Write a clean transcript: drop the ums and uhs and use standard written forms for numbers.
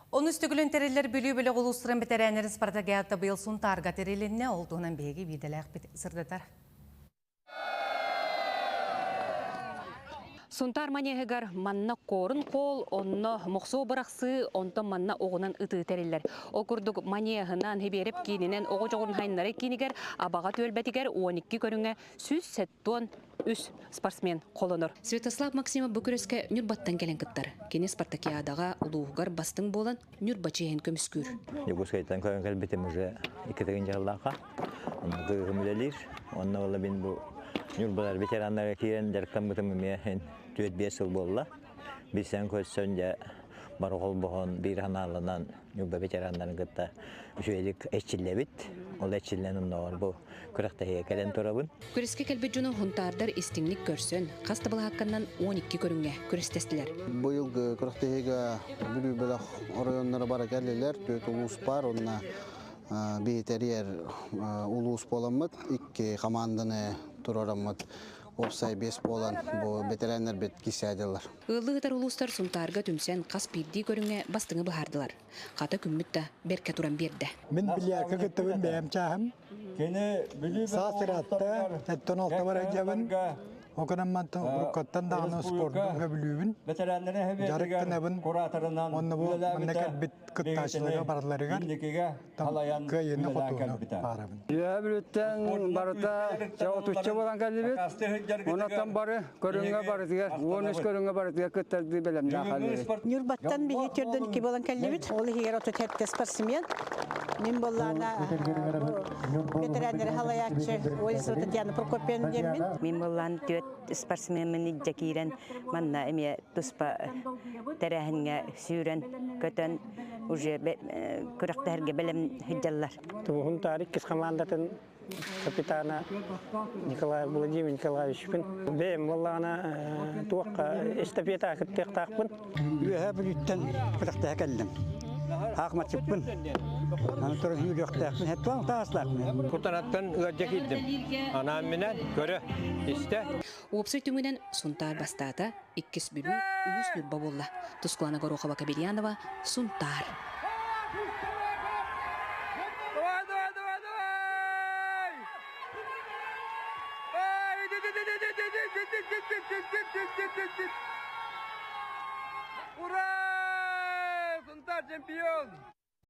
Онус төгүлүн тэриллэр Бүлүү бөлөх улуустарын бэтэрээннэрин спартакиадата быйыл Сунтаарга тэрилиннэ. Ол туһунан биһиги биирдэлээхпит сырдатар. Сунтаар манеһыгар манна корун кол, онно мохсуо бырахсыы, онтон манна оҕунан ытыы тэриллэр. Ол курдук манеһынан, хибиэрэп киининэн, оҕо дьоҕурун хайыннары киинигэр, Абаҕа түөлбэтигэр 12 көрүҥэ 173 спортсмен холонор. Святослав Максимов бу күрэскэ Ньурбаттан кэлэн кыттар. Кини спартакиадаҕа улууһугар бастыҥ буолан Ньурба чиэһин көмүскүүр. Дьокуускайтан көрөн кэлбитим уже икки дьаллаахха. Онно кыыһым үлэлиир. Онно буолла мин бу Ньурбалар ветераннарга киирэн дьарыктаммытым эмиэ 4-5 сыл буолла. Билсэн көрсөн дьэ бары холбоһон биир ханааланан Ньурба ветераннарын кытта үчүгэйдик эчиллэбит. Ол эчиллэн оннооҕор бу күрэхтэһиигэ кэлэн турабын. Күрэскэ кэлбит дьону хунтаардар истиҥник көрсөн, хас да былаһаакканан 12 көрүҥҥэ күрэстэстилэр. Быйылгы күрэхтэһиигэ Бүлүү бөлөх оройуоннара бары кэллилэр. Түөрт улуус бар, онно биһитэрийэр улуус буоламмыт, икки команданы туруораммыт уопсай 5 буолан бу бэтэрээннэрбит кисээдилэр. Ыаллыы ытар улуустар Сунтаарга түмсэн хас биирдии көрүҥҥэ бастыҥы быһаардылар. Хата күммүт да бэркэ туран биэрдэ. Мин бильярка кыттабын бэйэм чааһым. Саас ыраатта, эттэн алтабар айдьабын. Оконан мантан уруккаттан даҕаны спордун хөбүлүүбүн. Дьарыктанабын. Онно бу манна кэлбит кыттааччыларга барыларыгар кыайыыны хотууну баарабын. Үөһэ Бүлүүттэн барыта отучча буолан кэллибит. Онон бары көрүҥҥэ барытыгар, 13 көрүҥҥэ барытыгар кыттардыы бэлэмнээх кэллибит. Ньурбаттан биһи төрдөн икки буолан кэллибит. Ол иһигэр 37 спортсмен. Мин буоллаана ветераннары халаяччы Олесова Татьяна Прокопьевна диэммин. Мин буоллаан түөрт спортсменмин илдьэ киирэн манна эмиэ туспа тэрээһиҥҥэ сүүрэн көтөн уже күрэхтэһэргэ бэлэм сылдьаллар. Тумуһун иккис командатын капитана Николай Владимир Николаевичпын. Бэйэм буоллаҕына туохха эстафета кыттыахтаахпын. Үөһэ Бүлүүттэн күрэхтэһэ кэллим. Аахматчыппын. Аны туран сүүрүөхтээхпин, хеттуан тааслаахпын. Кутанаттан ыалдьа киирдим. Анаан минэн көрө, истэ. Уопсай түмүгүнэн Сунтаар бастаата, иккис Бүлүү, үһүс Ньурба буолла. Тускулана Горохова Кабельянова, Сунтаар. Давай, давай, давай, давай! Ура! Сунтаар чемпион!